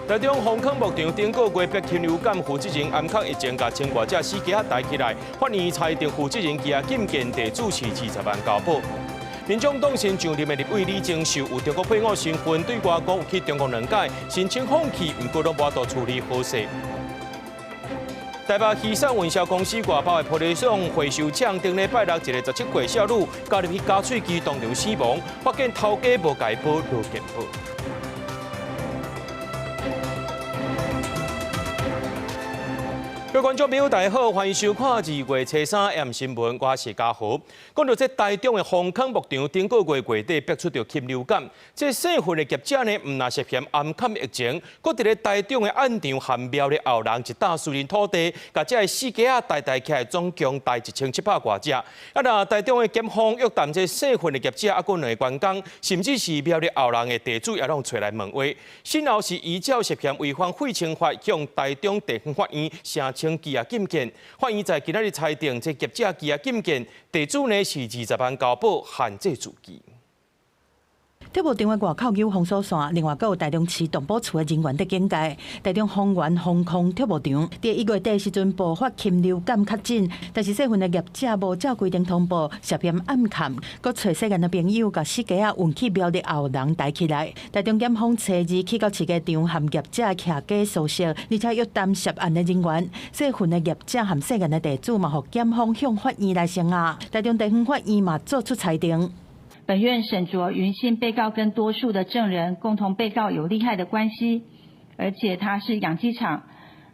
台中豐坑牧場頂個月爆禽流感，負責人暗崁疫情，共千外隻死雞仔抬起來，法院裁定負責人羈押禁見，地主是20萬交保。民眾黨新上任的立委李鍾秀有中國配偶身份，對外講有去中國兩擺，申請放棄，毋過攏無法度處理好勢。台北魚產運銷公司外包的玻璃廠回收廠，頂禮拜六一个17歲少女加入去加喙機當場死亡，發現頭家無共伊保勞健保。各位觀眾朋友，大家好，歡迎收看2月初3 M 新聞，我是嘉豪。講到這台中的豐坑牧場，頂個月月底爆出著禽流感，這細份的業者呢，毋但涉嫌暗崁疫情，閣佇咧台中的案場和苗栗後人一搭私人土地，共這个死雞仔抬抬起來，總共抬1700外隻。啊，若台中的檢方約談這細份的業者，猶閣兩个員工，甚至是苗栗後人的地主也攏揣來問話。審後是依照涉嫌違反廢清法，向台中地方法院聲請羈押禁見，法院在今仔日裁定，這業者羈押禁見，地主呢是20萬交保，限制住居。畜牧場的外口有封鎖線，另外閣有台中市動保處的人員佇警戒。台中豐原豐坑畜牧場佇1月底時陣爆發禽流感確診，但是細份的業者無照規定通報，涉嫌暗崁，閣揣姓顏的朋友共死雞仔運去苗栗後人抬起來。台中檢方初二去到飼雞場和業者徛家搜索，而且約談涉案的人員。細份的業者和姓顏的地主嘛，予檢方向法院來聲押。台中地方法院嘛做出裁定。本院審酌雲姓被告跟多數的證人共同被告有利害的關係，而且他是養雞場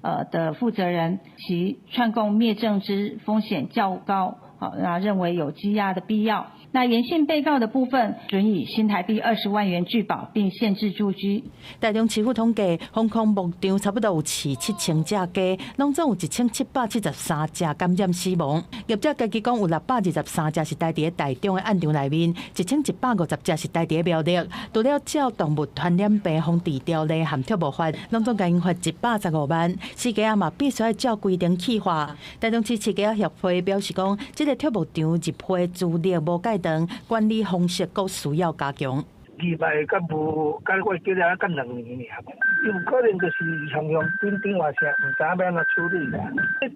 的負責人，其串供滅證之風險較高，好，那認為有羈押的必要。那顏姓被告的部分，准以新台幣20萬元具保，並限制住居。台中市府統計，豐坑牧場差不多有飼7000隻雞，攏總有1773隻感染死亡。業者家己講有623隻是待佇咧台中的案場內面，1150隻是待佇咧苗栗。除了照動物傳染病防治條例和畜牧法，攏總共𪜶罰115萬。死雞仔嘛必須愛照規定氣化。台中市飼雞仔協會表示講，這个畜牧場入會資歷無蓋斷，管理方式閣需要加強。二百甲無，甲我記得甲2年爾，有可能就是向向頂頂話聲，毋知影欲按怎處理啦。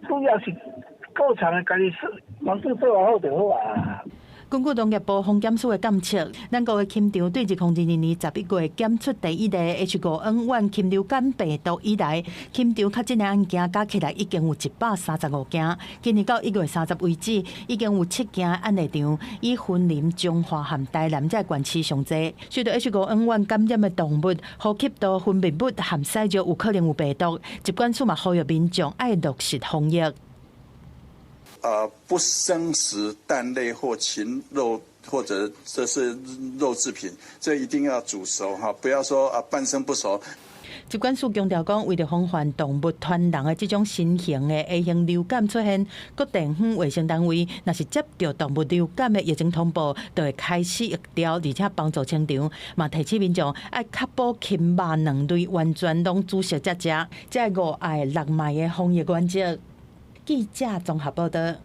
主要是高層的家己說，環境做好就好啊。根據農業部防檢署的監測，咱國的禽場對2022年11月檢出第一例 H5N1 禽流感病毒以來，禽場確診的案件加起來已經有135件。今年到1月30為止，已經有七間案例場，以雲林、彰化和台南這個縣市上濟。受到 H5N1 感染的動物，呼吸道分泌物和屎尿有可能有病毒，疾管署嘛呼籲民眾愛落實防疫。不生食蛋類或禽肉，或者這是肉製品，這一定要煮熟哈，不要說啊半生不熟。疾管署強調講，為著防範動物傳人的這種新型的 A 型流感出現，各地方衛生單位若是接著動物流感的疫情通報，就會開始疫調，而且幫助清場。嘛提醒民眾愛確保禽肉卵類完全攏煮熟才食，這五愛六莫的防疫原則。記者綜合報道。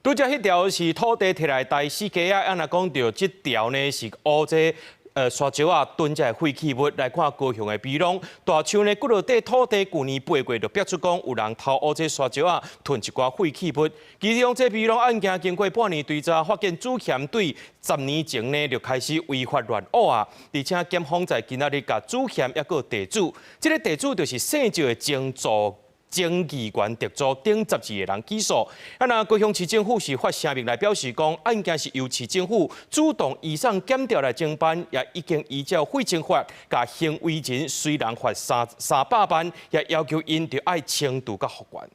拄才彼條是土地提來抬死雞仔，按若講著這條呢是烏這沙石仔囤這廢棄物。來看高雄的美濃大樹呢，幾落塊土地，舊年8月就爆出講有人偷挖這沙石仔囤一寡廢棄物。其中這美濃案件經過半年追查，發現主嫌對10年前呢就開始違法亂挖啊，而且檢方在今仔日共主嫌抑閣地主，這个地主就是姓趙的前助。前議員特助等12個人起訴。啊，若高雄市政府是發聲明來表示講，案件是由市政府主動移送檢調來偵辦，也已經依照廢清法，共行為人隨人罰300萬，也要求𪜶著愛清除佮復原。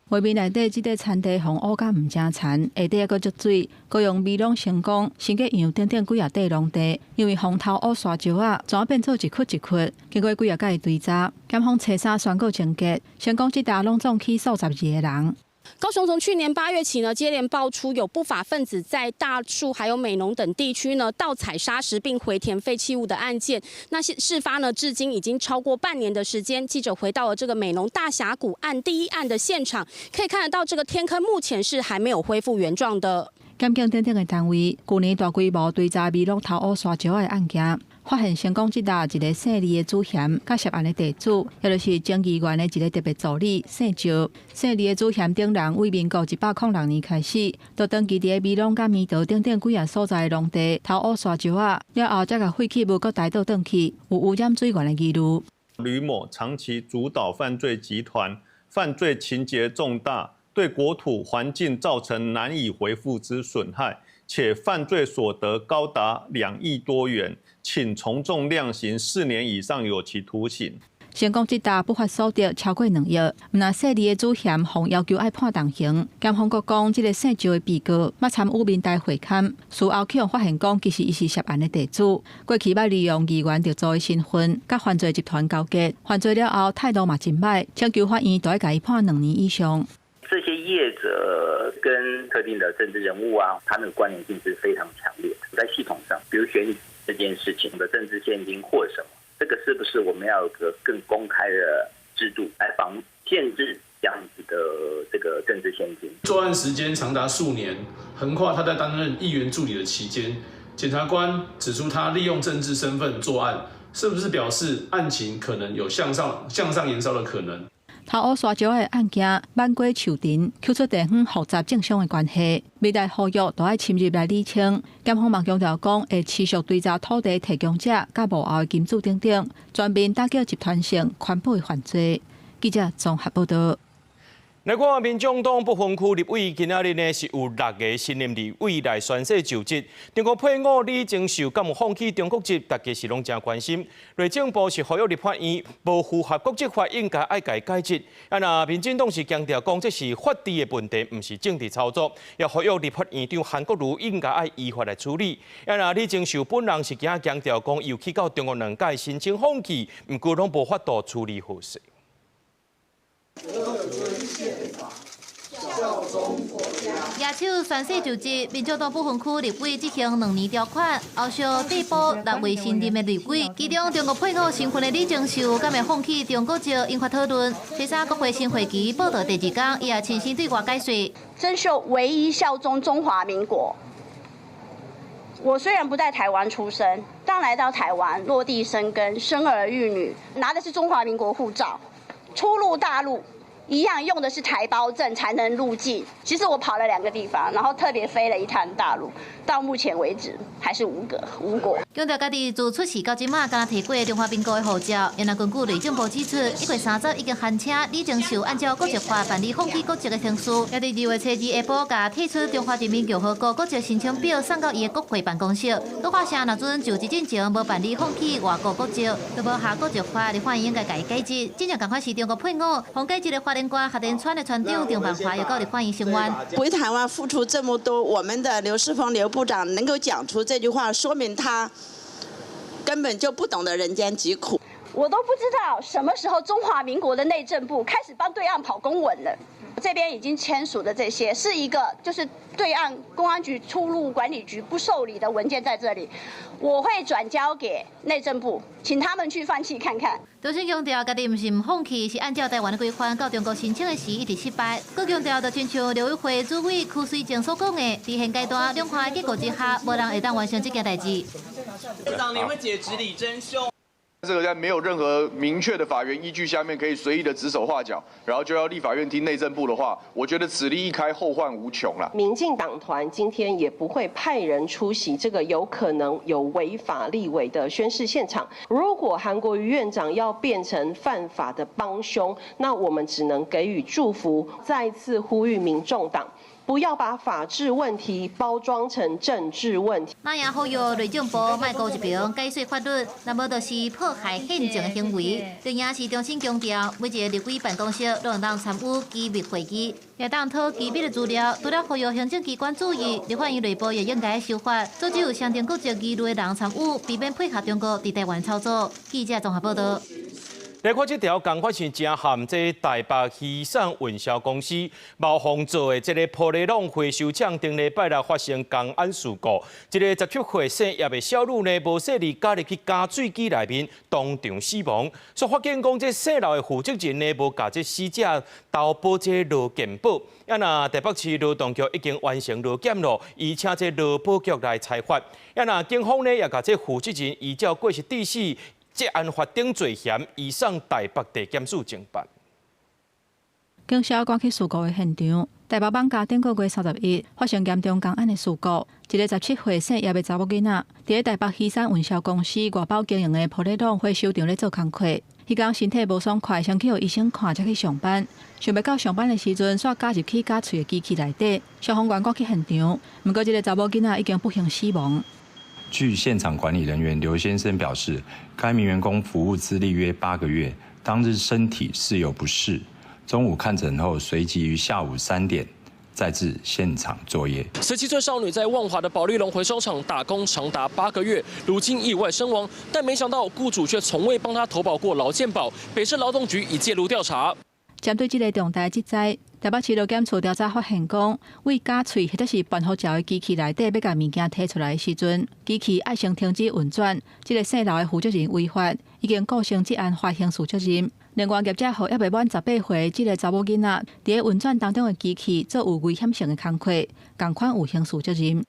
畫面內底這塊田地予挖甲毋成田，下底猶閣足水。高雄美濃成功、新吉洋等等幾仔塊農地，因為予偷挖沙石仔，怎變做一窟一窟。經過幾仔擺追查，檢方初三宣告終結，成功這單攏總起訴12個人。高雄從去年8月起呢，接連爆出有不法分子在大樹還有美濃等地區呢盜採砂石並回填廢棄物的案件。那事發呢，至今已經超過半年的時間。記者回到了這個美濃大峽谷案第一案的現場，可以看得到這個天坑目前是還沒有恢復原狀的。檢警等等的單位，舊年大規模追查美濃偷挖沙石的案件，發現成功緝拿一个姓李的主嫌，佮涉案的地主，也就是前議員的一个特別助理姓趙。姓李的主嫌等人，對民國106年開始，就長期佇个美濃佮棉桃等等幾个所在的農地偷挖沙石仔，了後才共廢棄物閣帶倒轉去，有污染水源的疑慮。呂某長期主導犯罪集團，犯罪情節重大，對國土環境造成難以恢復之損害，且犯罪所得高達2億多元，請從重量刑4年以上有期徒刑。成功緝拿不法所得超過2億，毋但姓李的主嫌予要求愛判重刑。檢方閣講，這个姓趙的被告捌參與民代會勘，事後去予發現講，其實伊是涉案的地主，過去捌利用議員特助的身份，佮犯罪集團勾結，犯罪了後態度嘛真䆀，請求法院都愛共伊判2年以上。這些業者跟特定的政治人物啊，他們的關聯性是非常強烈的。在系統上，比如選舉這件事情的政治獻金或什麼，這個是不是我們要有個更公開的制度來防限制這樣子的這個政治獻金？作案時間長達數年，橫跨他在擔任議員助理的期間，檢察官指出他利用政治身份作案，是不是表示案情可能有向上延燒的可能？偷挖沙石的案件，挽過樹藤，抾出地方複雜政商的關係，未來呼籲都愛深入來理清。檢方嘛強調講，會持續追查土地提供者佮幕後的金主等等，全面打擊集團性環保的犯罪。記者綜合報道。來看民眾黨不分區立委今仔日呢是有六个新任立委來宣誓就職。中國配偶李鍾秀敢有放棄中國籍，大家是攏誠關心。內政部是呼籲立法院無符合國籍法，應該愛共伊解職。啊，若民進黨是強調講這是法治的問題，毋是政治操作。也呼籲立法院長韓國瑜應該愛依法來處理。啊，若李鍾秀本人是今仔強調講，有去到中國兩屆申請放棄，毋過攏無法度處理好勢。野手宣誓就職，民進黨不分區立委執行2年條款，後續遞補六位新任的立委，其中中國配偶身份的李鍾秀，敢會放棄中國籍，引發討論。初三國會新會期報到第二工，伊也親身對外解說。鍾秀唯一效忠中華民國。我雖然不在台灣出生，但來到台灣落地生根，生兒育女，拿的是中華民國護照，出入大陸。一樣用的是台胞證才能入境。其實我跑了兩個地方，然後特別飛了一趟大陸，到目前為止還是無果無果。強調家己自出世到這馬，敢若提過中華民國的護照。然後根據內政部指出，1月30已經函請李鍾秀按照國籍法辦理放棄國籍的程序。也佇2月初二下晡，共提出中華人民共和國國籍申請表送到伊的國會辦公室。閣發現若陣就職進前無辦理放棄外國國籍，都無合國籍法，立法院應該共伊解職。真正仝款是中國配偶，予解職的法官核電廠的船長鄭萬華又到立法院聲援。為台灣付出這麼多，我們的劉世鋒劉部長能夠講出這句話，說明他根本就不懂得人間疾苦。我都不知道什麼時候中華民國的內政部開始幫對岸跑公文了。這邊已經簽署的這些是一個，就是對岸公安局出入管理局不受理的文件在這裡，我會轉交給內政部，請他們去放棄看看。中心強調，家己毋是毋放棄，是按照台灣的規範到中國申請的時一直失敗。閣強調，就親像陸委會主委柯水晶所講的，佇現階段兩岸的結構之下，無人會當完成這件代誌。部長，你會解職李貞秀？這個在沒有任何明確的法源依據下面，可以隨意的指手畫腳，然後就要立法院聽內政部的話，我覺得此例一開，後患無窮啦。民進黨團今天也不會派人出席這個有可能有違法立委的宣誓現場。如果韓國瑜院長要變成犯法的幫兇，那我們只能給予祝福，再次呼籲民眾黨，不要把法治問題包裝成政治問題。那也呼籲內政部莫顧一邊解說法律，若無就是破壞憲政的行為。另外是重新強調，每一個立委辦公室攏會當參與機密會議，也當討機密的資料。除了呼籲行政機關注意，立法院內部也應該修法，阻止有雙重國籍疑慮的人參與，避免配合中國佇台灣操作。記者綜合報道。來看這條仝款是誠譀，這台北魚送運銷公司貿方做的這个玻璃籠回收廠，頂禮拜六發生工安事故，一个17歲姓葉的少女呢，無細膩加入去加水機內面，當場死亡。煞發現講，這姓劉的負責人呢，無共這死者投保這勞健保。啊，若台北市勞動局已經完成勞檢咯，移請這勞保局來裁罰。啊，若警方呢，也共這負責人依照過失致死職安法等罪嫌，移送台北地檢署偵辦。警消趕去事故的現場，台北艋舺頂個月31發生嚴重工安的事故，一个17歲姓葉的查某囡仔，佇咧台北魚山運銷公司外包經營的玻璃籠回收場咧做工課，彼工身體無爽快，先去予醫生看，才去上班。想欲到上班的時陣，煞加入去絞喙的機器內底，消防員趕去現場，毋過這个查某囡仔已經不幸死亡。據現場管理人員劉先生表示，該名員工服務資歷約8個月，當日身體似有不適，中午看診後，隨即於下午3點再至現場作業。17歲少女在萬華的保麗龍回收廠打工長達8個月，如今意外身亡，但沒想到雇主卻從未幫她投保過勞健保。北市勞動局已介入調查。針對這个重大職災，台北市勞檢處調查發現，講為絞喙或者是拌予食的機器內底欲共物件提出來的時陣，機器愛先停止運轉。這个姓劉的負責人違法，已經構成職安法刑事責任。另外，業者予猶未滿18歲這个查某囡仔，佇咧運轉當中的機器做有危險性的工課，仝款有刑事責任。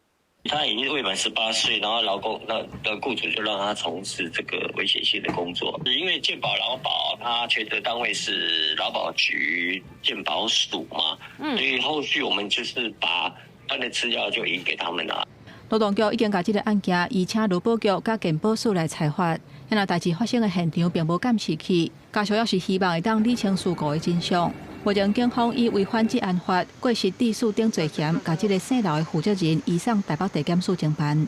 他已經未滿18歲，然後勞工那的雇主就讓他從事這個危險性的工作。因為健保勞保，他權責單位是勞保局健保署嘛，所以後續我們就是把他的資料就移給他們啦。勞動局已經共這个案件移請勞保局佮健保署來裁罰。若代誌發生的現場並無監視器，家屬也是希望會當理清事故的真相。目前警方以違反職安法、過失致死等罪嫌，共這个姓劉的負責人移送台北地檢署偵辦。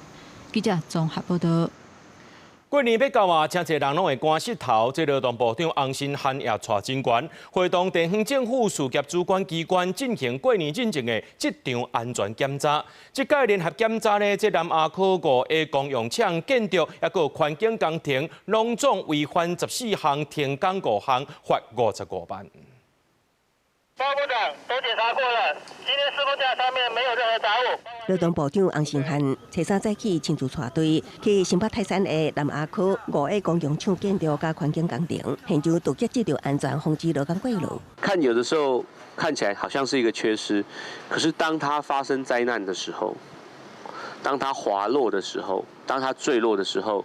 記者綜合報道。過年欲到啊，誠濟人攏會趕穡頭。這勞動部長洪申翰也帶人員，會同地方政府事業主管機關進行過年進前的職場安全檢查。這擺聯合檢查呢，這南亞科五 A 公用廠建築，抑閣環境工程，攏總違反14項，停工五項，罰55萬。報告部長都檢查過了，今天施工架上面沒有任何雜物。勞動部長洪申翰初三早起親自帶隊去新北泰山的南亞區五 A 公用廠建築佮環境工程現場，突擊職場安全防止勞工過勞。看有的時候看起來好像是一個缺失，可是當它發生災難的時候，當它滑落的時候，當它墜落的時候，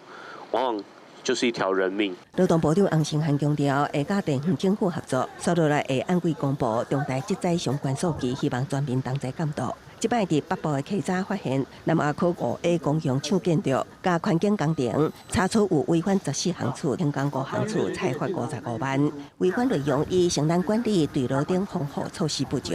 往往就是一條人命。勞動部長洪申翰強調，會佮地方政府合作，紲落來會按規公布重大職災相關數據，希望全民同齊監督。這擺佇北部的稽查發現，南亞區五 A 公用廠建築佮環境工程查出有違反14項處，停工五項處，裁罰55萬。違反內容以承擔管理墜落頂防護措施不足。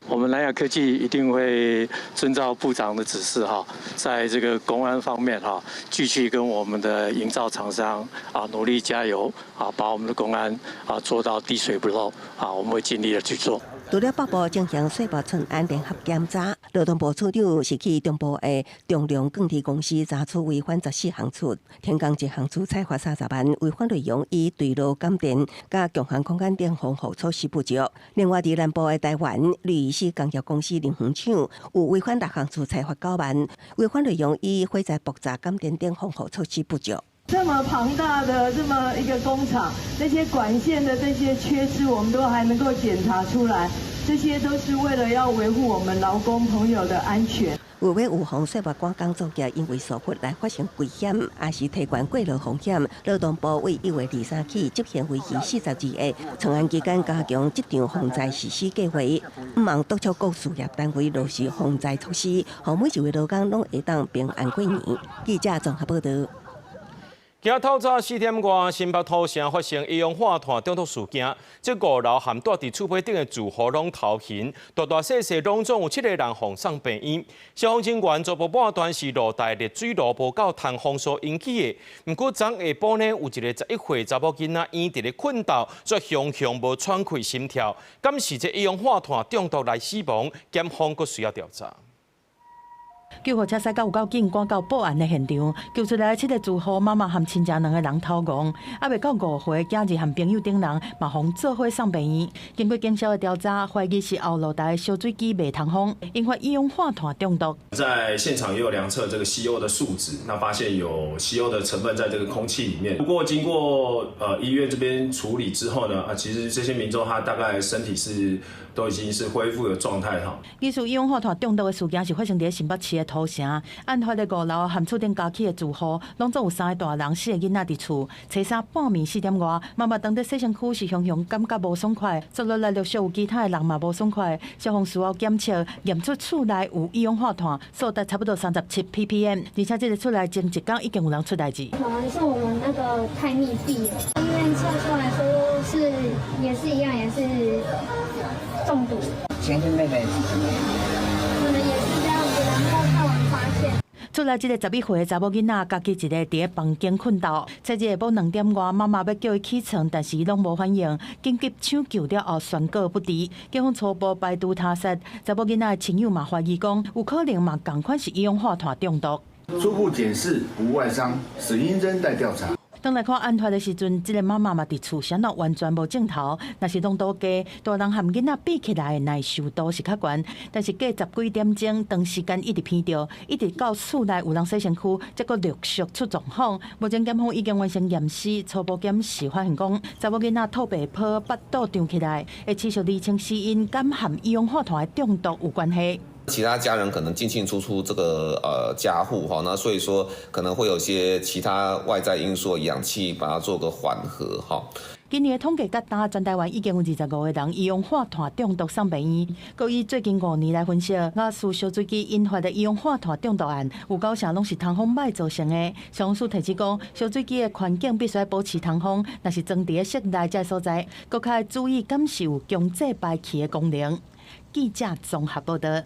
我們南亞科技一定會遵照部長的指示哈，在這個工安方面哈，繼續跟我們的營造廠商啊努力加油啊，把我們的工安啊做到滴水不漏啊，我們會盡力的去做。除了北部進行歲末春安聯合檢查，勞動部處長是去中部的中良鋼鐵公司查出違反14項處，停工一項處，裁罰30萬，違反內容以墜落減電佮強行空間頂防護措施不足。另外，佇南部的台灣氯乙烯工業公司林園廠有違反六項處，裁罰9萬，違反內容以火災爆炸減電頂防護措施不足。這麼龐大的這麼一個工廠，那些管線的這些缺失，我們都還能夠檢查出來，這些都是為了要維護我們勞工朋友的安全。為了預防歲末趕工作業因為疏忽來發生危險，抑是提懸過勞風險，勞動部為1月23起執行為期42日，春安期間加強職場防災實施計劃，毋望督促各事業單位落實防災措施，予每一位勞工攏會當平安過年。記者綜合報道。今仔透早4點外，新北土城發生一氧化碳中毒事件，這五樓和蹛佇厝尾頂的住戶攏頭暈，大大細細攏總有七個人予送病院。消防人員初步判斷是露台熱水爐無夠通風所引起的。毋過昨下晡呢，有一个11歲查某囡仔嬰佇咧睏覺，煞雄雄無喘氣心跳，敢是這一氧化碳中毒來死亡？檢方閣需要調查。救護車駛到有夠緊，趕到報案的現場，救出來七个住戶媽媽和親戚兩个人逃亡，猶未到5歲，囝兒和朋友等人嘛予做伙送病院。經過警消的調查，懷疑是後露台燒水機袂通風，引發一氧化碳中毒。在現場也有量測這個西歐的數值，那發現有西歐的成分在這個空氣裡面。不過經過醫院這邊處理之後呢，啊，其實這些民眾他大概身體是都已經是恢復的狀態哈。疑似一氧化碳中毒的事件是發生佇新北市的土城，案發的五樓和厝頂加起的住戶，攏總有三个大人、四个囡仔佇厝。初三半暝4點外，媽媽當佇洗身軀時，雄雄感覺無爽快，接落來陸續有其他的人嘛無爽快。消防事後檢測驗出厝內有一氧化碳，數值差不多37 ppm，而且這个厝內前一工已經有人出代誌。可能是我們那個太密閉了，醫院測出來說是也是一樣，也是中毒。前天妹妹是怎麼樣？可能也是這樣子，然後太晚發現。厝內這个11歲的查某囡仔，家己一个佇咧房間睏覺。昨日下晡2點外，媽媽欲叫伊起床，但是伊攏無反應。緊急搶救了後，宣告不治。警方初步排除他殺，查某囡仔的親友嘛懷疑講，有可能嘛仝款是一氧化碳中毒。初步檢視無外傷，死因仍待調查。當來看案發的時陣，這个媽媽嘛佇厝，啥物完全無鏡頭。若是濃度低，大人和囡仔比起來，耐受度是較懸。但是過10幾點鐘，長時間一直鼻著，一直到厝內有人洗身軀，才閣陸續出狀況。目前檢方已經完成驗屍，初步檢視發現講，查某囡仔吐白泡、腹肚脹起來，會持續釐清死因，敢和一氧化碳的中毒有關係。其他家人可能進進出出這個家戶哈，那所以說可能會有些其他外在因素，氧氣把它做個緩和哈。今年的統計，佮今全台灣已經有25個人一氧化碳中毒送病院。閣以最近5年來分析，瓦斯燒水機引發的一氧化碳中毒案，有九成攏是通風歹造成的。消防署提醒講，燒水機的環境必須保持通風，若是裝佇咧室內這所在，閣較愛注意敢是有強制排氣的功能。記者綜合報道。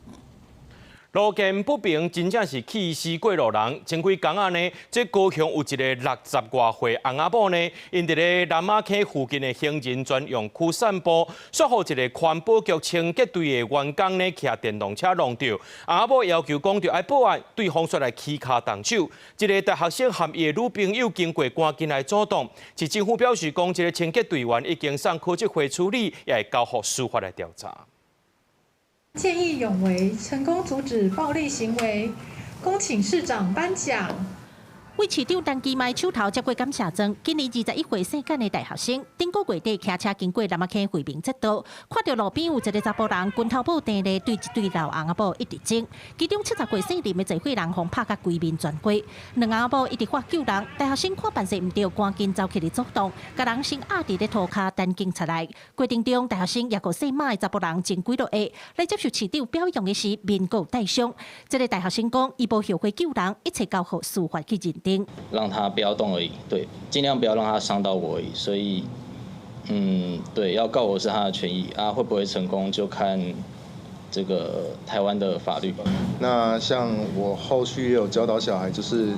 路見不平，真正是氣死過路人。前幾工仔呢，這高雄有一个60外歲翁仔某呢，𪜶佇咧南仔坑附近的行人專用區散步，煞予一个環保局清潔隊的員工呢，騎電動車撞著。翁仔某要求講著愛報案，對方煞來起跤動手。一个大學生和伊的女朋友經過，趕緊來阻擋。市政府表示講，這个清潔隊員已經送科技會處理，也會交予司法來調查。見義勇為，成功阻止暴力行為，恭請市長頒獎。為市長陳其邁手頭接過感謝狀，今年21歲姓簡的大學生，頂個月底騎車經過南仔坑惠民捷道，看著路邊有一个查埔人拳頭拇踮咧對一對老翁仔某一直爭，其中70歲姓林的濟歲人予拍甲規面全花，兩翁仔某一直喊救人，大學生看辦勢毋對，趕緊走起來阻擋，共人先壓佇咧塗跤等警察來。過程中，大學生也閣姓馬的查埔人爭幾落下，來接受市長表揚的時，面閣有帶傷。這个大學生講，伊無後悔救人，一切交予司法去認定。讓他不要動而已，對，盡量不要讓他傷到我而已。所以，對，要告我是他的權益啊，會不會成功就看這個台灣的法律。那像我後續也有教導小孩，就是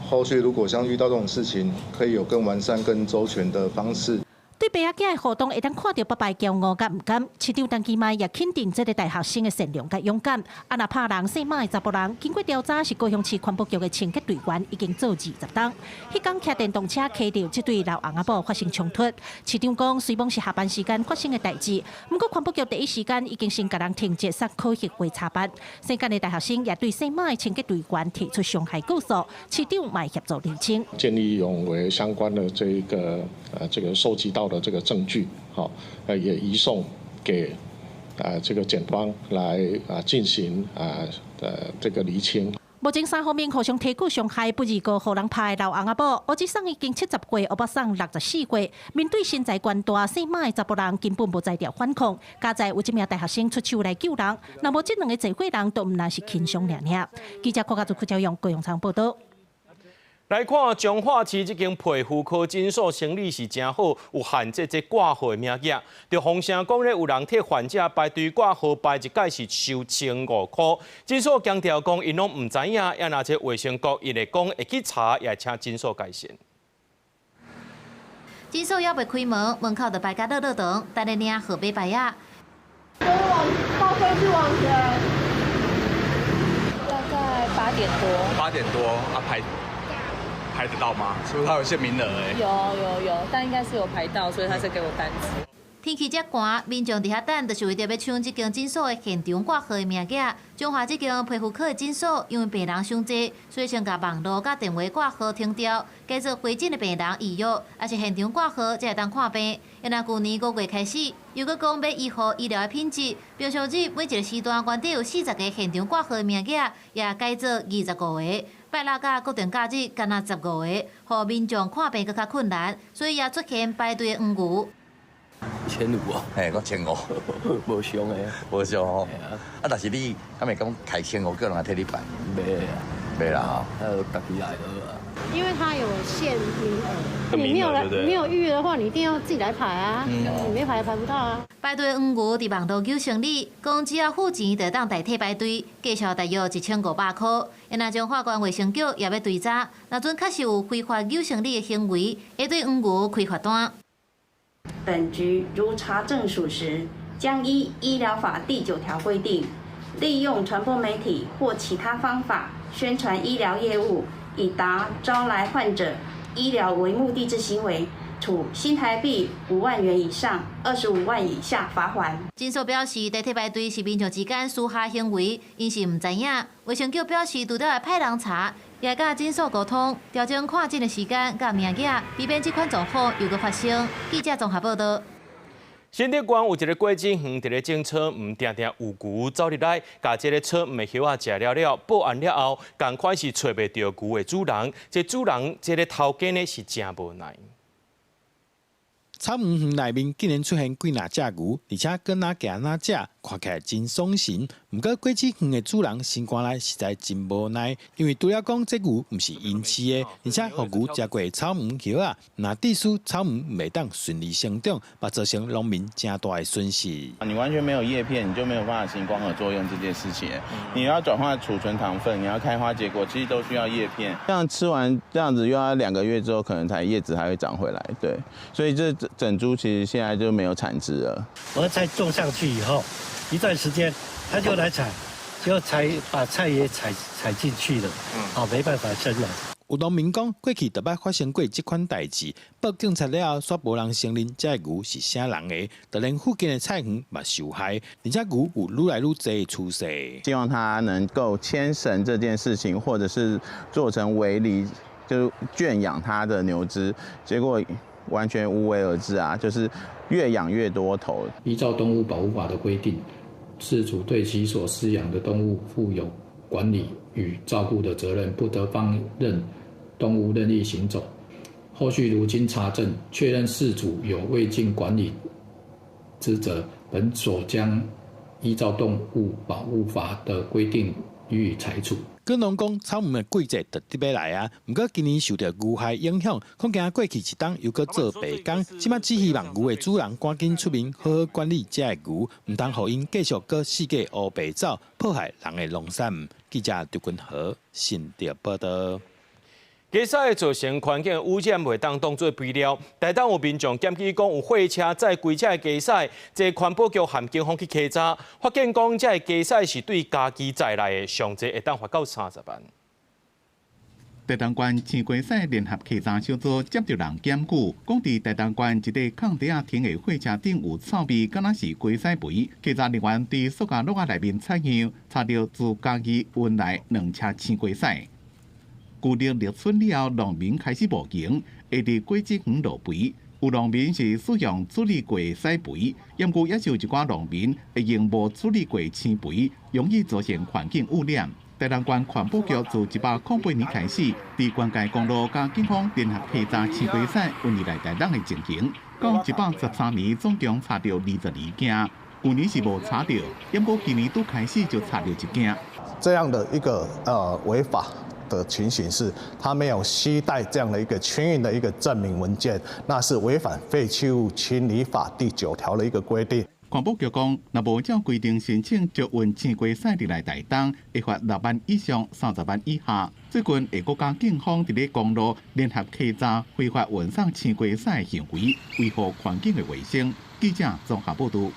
後續如果像遇到這種事情，可以有更完善、更周全的方式。對爸仔囝的互動，會當看著爸爸驕傲佮毋甘。市長陳其邁也肯定這个大學生的善良佮勇敢。啊，若拍人姓馬的查埔人，經過調查是高雄市環保局的清潔隊員，已經做20冬。彼工騎電動車騎著這對老翁仔某發生衝突。市長講，雖罔是下班時間發生的代誌，毋過環保局第一時間已經先共人停職，送科學會查辦。姓簡的大學生也對姓馬的清潔隊員提出傷害告訴，市長嘛協助釐清。見義勇為相關的這個收集到的這個證據，好，也移送給這個檢方來進行這個釐清。目前三方面互相提告傷害，不二個予人拍的老翁仔某，烏子桑已經70歲，烏巴桑64歲。面對身材懸大、姓馬的查埔人，根本無才調反抗。佳哉有這名大學生出手來救人，若無這兩個濟歲人，都毋但是輕傷爾爾。記者郭家祖、柯昭勇、高永昌報道。來看彰化市這間皮膚科診所生意是誠好，有限制這掛號的名額。就風聲講咧，有人替患者排隊掛號，排一擺是收1500箍。診所強調講，𪜶攏毋知影，也若這衛生局伊會講會去查，也會請診所改善。診所猶未開門，門口就排甲落落長，等咧領號碼牌仔。往倒退去往前。8點多啊，排得到嗎？是不是他有限名額？欸？有有有，但應該是有排到，所以他才給我單子。天氣遮寒，民眾佇遐等，就是為著欲搶這間診所的現場掛號的名額。彰化這間皮膚科的診所，因為病人傷濟，所以先共網路佮電話掛號停掉，改做回診的病人預約，抑是現場掛號才會當看病。若舊年5月開始，又閣講欲維護醫療的品質，平常日每一個時段原底有40個現場掛號的名額，也改做25個。拜六佮國定假日，干焦15個，予民眾看病閣較困難，所以也出現排隊的黃牛。 1500哦，嘿，閣1500，無俗的，無俗吼。啊，但是你敢會講開1500叫人來替你辦？袂啊，袂啦吼。還有家己來就好啊。因為它有限名額，你沒有來沒有預約的話，你一定要自己來排啊，你沒排排不到啊。排隊黃牛佇網路求生理，講只要付錢就當代替排隊，價數大約1500箍。若彰化縣衛生局也欲追查，若準確實有非法扭生理的行為，會對黃牛開罰單。本局如查證屬實，將依醫療法第9條規定，利用傳播媒體或其他方法宣傳醫療業務，以達招來患者醫療為目的之行為，處新台幣5萬元以上25萬以下罰鍰。診所表示，代替排隊是民眾之間私下行為，𪜶是毋知影。衛生局表示，除了會派人查，也會佮診所溝通，調整看診的時間佮名額，避免這款狀況又閣發生。記者綜合報導。新竹縣有一个果子園，佇咧種草莓，定定有牛走入來，共這个草莓的葉仔食了了。報案了後，仝款是揣袂著牛的主人，這主人這个頭家呢是誠無奈。草莓園內面竟然出現幾若隻牛，而且閣哪行哪食，看起來真爽神。毋過果子園的主人心肝內實在真無奈，因為除了講這牛毋是𪜶飼的，而且予牛食過草莓葉仔，若致使草莓袂當順利生長，嘛造成農民誠大的損失。你完全沒有葉片，你就沒有辦法行光合作用這件事情。你要轉化儲存糖分，你要開花結果，其實都需要葉片。像吃完這樣子，又要2個月之後，可能才葉子還會長回來。對，所以這整株其實現在就沒有產值了。我的菜種上去以後，一段時間他就來採，就採把菜也採進去了，哦，沒辦法生了。有農民講，過去就捌發生過這款代誌，報警察了後，煞無人承認這个牛是啥人的，就連附近的菜園嘛受害，而且牛有愈來愈濟的趨勢。希望他能夠牽繩這件事情，或者是做成圍籬，就圈養他的牛隻，結果完全無為而治啊！就是越養越多頭。依照動物保護法的規定，飼主對其所飼養的動物負有管理與照顧的責任，不得放任動物任意行走。後續如經查證確認飼主有未盡管理之責，本所將依照動物保護法的規定予以裁處。果農講草莓的季節就得欲來啊，毋過今年受著牛害影響，恐驚過去一冬又閣做白工。這擺只希望牛的主人趕緊出面好好管理這个牛，毋通予𪜶繼續閣四界烏白走，破壞人的農產。記者劉君和新竹報導。雞屎造成環境污染，袂當當做肥料。台東有民眾檢舉講，有貨車載規車的雞屎，這環保局和警方去稽查，發現講這个雞屎是對家己載來的，上濟會當罰到30萬。台東縣青雞屎聯合稽查小組接著人檢舉，講佇台東縣一个空地仔停的貨車頂有臭味，敢若是雞屎肥。稽查人員佇塑膠簍仔內面採樣，查著自嘉義運來2車青雞屎。舊曆立春了後，農民開始募錢，會佇果子園落肥。有農民是使用處理過的屎肥，毋過也是有一寡農民會用無處理過青肥，容易造成環境污染。台東縣環保局自108年開始，佇關界公路佮警方聯合稽查青雞屎運入來台東的情形，到113年總共查著22件，舊年是無查著，毋過今年拄開始就查著1件。這樣的一個違法的情形是，他沒有攜帶這樣的一個清運的一個證明文件，那是違反廢棄物清理法第9條的一個規定。環保局講，若無照規定申請就運青雞屎入來台東，會罰6萬以上30萬以下。最近，會閣佮警方佇咧公路聯合稽查非法運送青雞屎的行為，維護環境的衛生。記者綜合報導。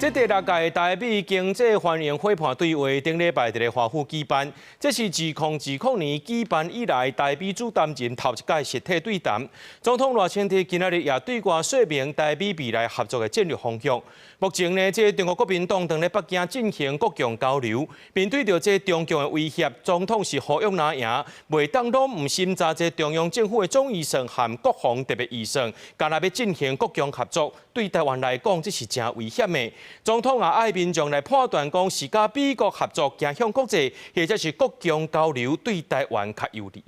這第六屆台美經濟繁榮伙伴對話頂禮拜佇咧華府舉辦，這是自2020年舉辦以來，台美主擔任頭一屆實體對談。總統賴清德今仔日也對外說明台美未來合作的戰略方向。目前呢，這中國國民黨當咧北京進行國共交流，面對著這中共的威脅，總統是呼籲藍營，袂當攏毋審查這中央政府的總預算和國防特別預算，干焦欲進行國共合作，對台灣來講，這是誠危險的。總統也愛民眾來判斷，講是佮美國合作走向國際，或者是國共交流對台灣較有利。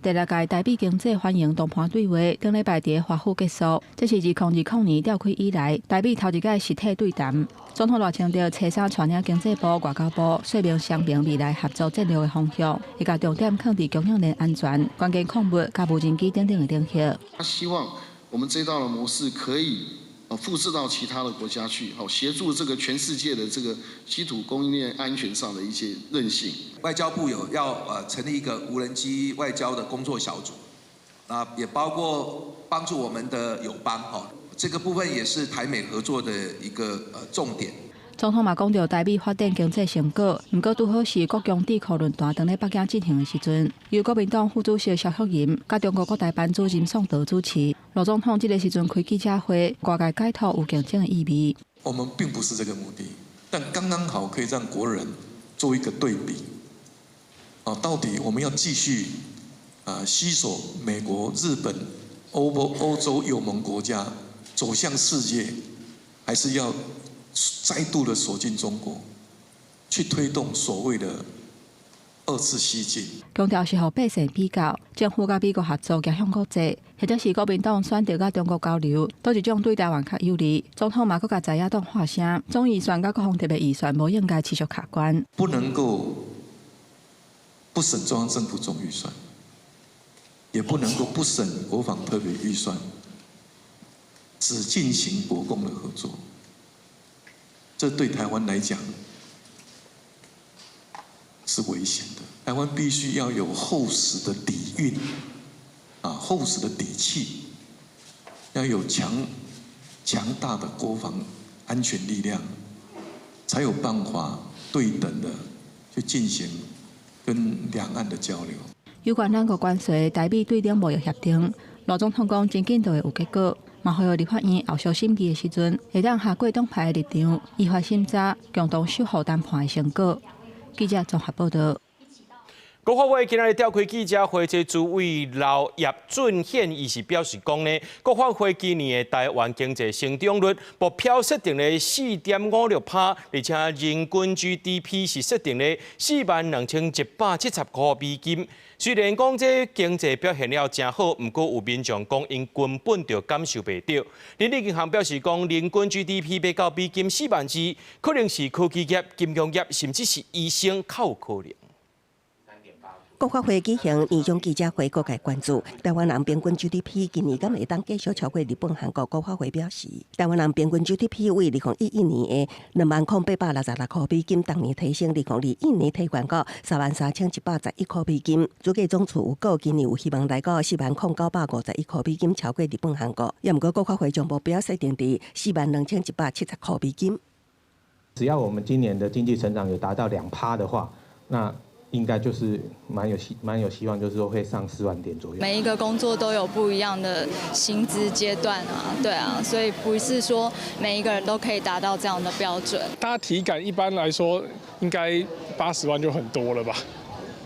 第六屆台美經濟繁榮談判對話，頂禮拜佇華府結束。這是自2020年召開以來，台美頭一屆實體對談。總統賴清德初三帶領經濟部、外交部說明雙邊未來合作戰略的方向，伊共重點放佇供應鏈安全、關鍵礦物佮無人機等等的領域。他希望我們這套的模式可以複製到其他的國家去，好協助這個全世界的這個稀土供應鏈安全上的一些韌性。外交部有要成立一個無人機外交的工作小組，啊，也包括幫助我們的友邦，哈，這個部分也是台美合作的一個重點。總統嘛講著台美發展經濟成果，毋過拄好是國共智庫論壇當咧北京進行的時陣，由國民黨副主席蕭旭吟佮中國國台辦主任宋濤主持。賴總統這个時陣開記者會，外界解讀有競爭的意味。我們並不是這個目的，但剛剛好可以讓國人做一個對比。啊，到底我們要繼續啊攜手美國、日本、歐洲友盟國家走向世界，還是要再度的鎖進中國，去推動所謂的二次西進？強調是予百姓比較，政府佮美國合作走向國際，或者是國民黨選擇佮中國交流，佗一種對台灣較有利。總統嘛閣共在野黨發聲，總預算佮國防特別預算無應該持續卡關。不能夠不審中央政府總預算，也不能夠不審國防特別預算，只進行國共的合作。這對台灣來講是危險的。台灣必須要有厚實的底蘊，啊，厚實的底氣，要有強大的國防安全力量，才有辦法對等的去進行跟兩岸的交流。有關兩國關稅、台美對等貿易協定，賴總統講真緊就會有結果。嘛，呼籲立法院後續審議的時陣，會當下過黨派的立場，依法審查，共同守護談判的成果。記者綜合報道。國發會今仔日召開記者會，這主委劉葉俊憲伊是表示講呢，國發會今年的台灣經濟成長率目標設定咧4.56%，而且人均 GDP 是設定咧42,170塊美金。雖然講這經濟表現了誠好，毋過有民眾講𪜶根本就感受袂著。人力銀行表示講，人均 GDP 欲到4萬2 美金，可能是科技業、金融業，甚至是醫生較有可能。國發會舉行年終記者會，各界關注台灣人平均 GDP 今年敢會當繼續超過日本、韓國。國發會表示，台灣人平均 GDP 為2011年的20,866塊美金，逐年提升，2021年提懸到33,111塊美金。主計總處有估今年有希望來到40,951塊美金，超過日本、韓國。也毋過國發會將目標設定佇42,170塊美金。只要我們今年的經濟成長有達到2%的話，那應該就是蠻有希望，就是說會上4萬點左右。每一個工作都有不一樣的薪資階段啊，對啊，所以不是說每一個人都可以達到這樣的標準。大家體感一般來說應該80萬就很多了吧？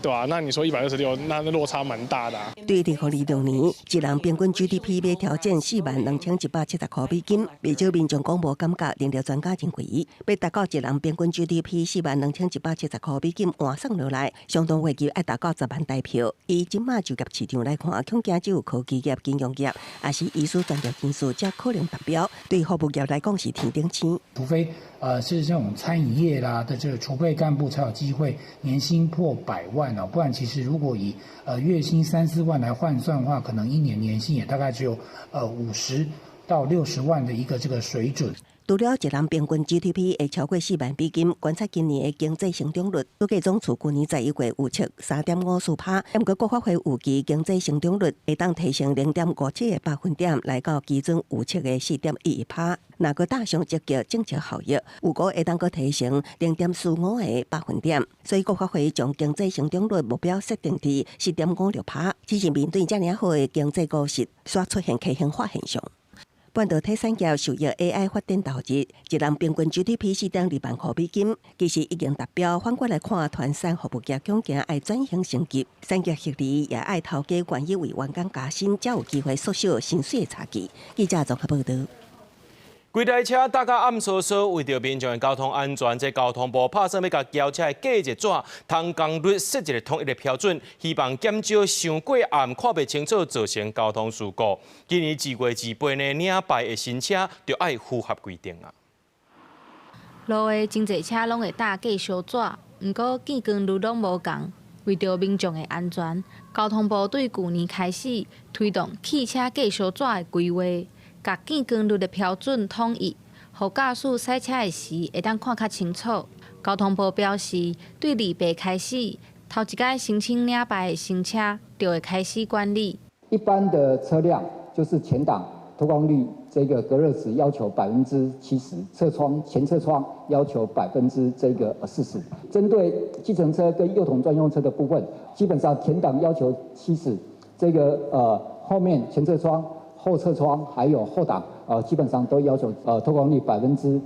對啊，那你說126，那落差蠻大的啊。對2026年，一人平均 GDP 欲挑戰42,170塊美金，袂少民眾講無感覺，另有專家認為，欲達到一人平均 GDP 42,170塊美金換算落來，相當月入愛達到10萬台票。以這馬就業市場來看，恐驚只有科技業、金融業，抑是醫師專業人士才可能達標。對服務業來講是天頂星。除非是這種餐飲業啦的這個儲備幹部才有機會年薪破百萬哦，不然其實如果以月薪三四萬來換算的話，可能一年年薪也大概只有五十到60萬的一個這個水準。除了一人平均 GDP 會超過4萬美金，觀察今年的經濟成長率，主計總處去年11月預測3.54%，毋過國發會預期經濟成長率會當提升0.57個百分點，來到基準預測的4.11%。若閣搭上積極政策效益，預估會當閣提升0.45個百分點。所以國發會將經濟成長率目標設定佇4.56%。只是面對遮爾好的經濟股市，煞出現畸形化現象。半導體產業受益 AI 發展投入，一人平均 GDP 4.2萬箍美金，其實已經達標。反過來看，傳產服務業恐驚愛轉型升級，產業協理也愛頭家願意為員工加薪，才有機會縮小薪水的差距。記者綜合報導。規台車搭甲暗嗖嗖，為著民眾的交通安全，這交通部拍算欲共轎車的隔熱紙通光率設一個統一的標準，希望減少傷過暗看袂清楚造成交通事故。今年2月28呢，領牌的新車就愛符合規定啊。路的真濟車攏會搭隔燒紙，毋過見光率攏無仝。為著民眾的安全，交通部對舊年開始推動汽車隔燒紙的規劃。共見光率的標準統一，予駕駛駛車的時會當看較清楚。交通部表示，對28開始，頭一擺申請領牌的新車就會開始管理。一般的車輛就是前擋透光率，這個隔熱紙要求70%，側窗前側窗要求這個40%。針對計程車跟幼童專用車的部分，基本上前擋要求七十，這個後面前側窗、後側窗還有後擋，基本上都要求透光率